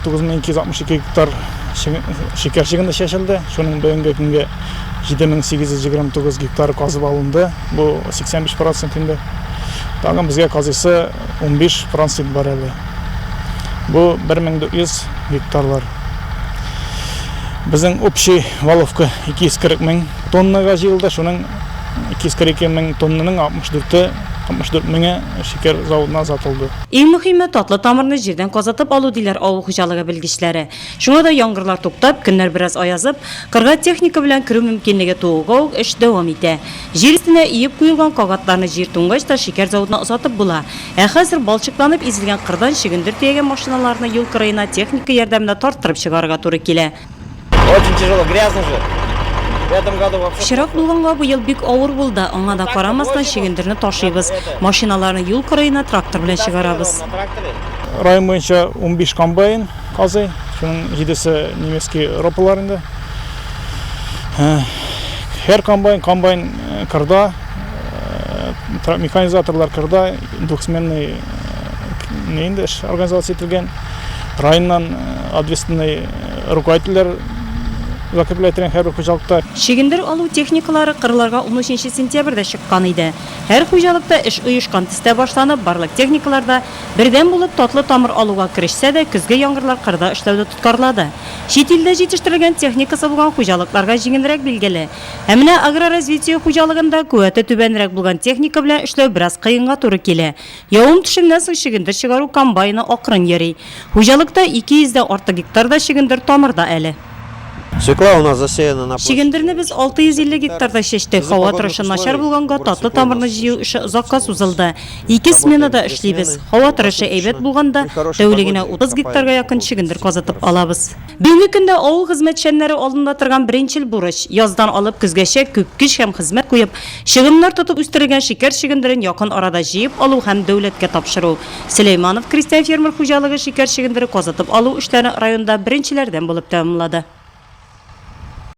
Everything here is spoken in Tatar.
9262 гектар шикәр чөгендере чәчелде. Шуның бүгенге көнгә 7829 гектар казып алынды. Бу 85 процент инде. Тагын безгә казыйсы 15 процент бар әле. Бу 1400 гектарлар. Безнең общий валовка 240 мең тоннага җыелды. Шуның 242 мең тоннаның 64-е, 64 меңе шикәр заводына озатылды. Иң мөһиме, татлы тамырны җирдән казытып алу, диләр авыл хуҗалыгы белгечләре. Шуңа да яңгырлар туктап, көннәр бераз аязып, кырга техника белән керү мөмкинлеге тууга ук эш дәвам итә. Җир өстенә өеп куелган кагатларны җир туңгач та шикәр заводына озатып була. Ә хәзер балчыкланып изелгән кырдан чөгендер төягән машиналарны юл кырыена техника ярдәмендә тарттырып чыгарырга туры килә. Очень тяжело, грязно же. В этом году вообще. Пычрак булганга быел бик авыр булды, аңа да карамастан чөгендерне ташыйбыз. Машиналарны юл кырыена трактор белән чыгарабыз. Район буенча 15 комбайн казый, шуның җидесе немецкий ропалар инде. Һәр комбайн, комбайн кырда, механизаторлар кырда, двухсменный инде эш организация ителгән. Районнан ответственный руководительләр закреплять ителгән һәрбер хуҗалыкта. Чөгендер алу техникалары кырларга унөченче сентябрьдә чыккан иде. Һәр хуҗалыкта эш оешкан төстә башланып, барлык техникалар да бердәм булып татлы тамыр алуга керешсә дә, көзге яңгырлар кырда эшләүне тоткарлады. Чит илдә җитештерелгән техникасы булган хуҗалыкларга җиңелрәк, билгеле. Ә менә Агроразвитие хуҗалыгында куәте түбәнрәк булган техника белән эшләү бераз кыенга туры килә. Явым-төшемнән соң чөгендер чыгару комбайны акрын йөри. Хуҗалыкта 200 дән артык гектарда чөгендер тамырда әле. Свекла у нас засеяна на площади. Чөгендерне без 650 гектарда чәчтек. Һава торышы начар булганга, татлы тамырны җыю эше озакка сузылды. Ике сменада эшлибез. Һава торышы әйбәт булганда, тәүлегенә 30 гектарга якын чөгендер казытып алабыз. Бүгенге көндә авыл хезмәтчәннәре алдында торган беренчел бурыч, яздан алып көзгәчә күп көч һәм хезмәт куеп, чыгымнар тотып үстерелгән шикәр чөгендерен якын арада җыеп алу һәм дәүләткә тапшыру. Сөләйманов крестьян-фермер хуҗалыгы шикәр чөгендере казытып алу эшләрен районда беренчеләрдән булып тәмамлады.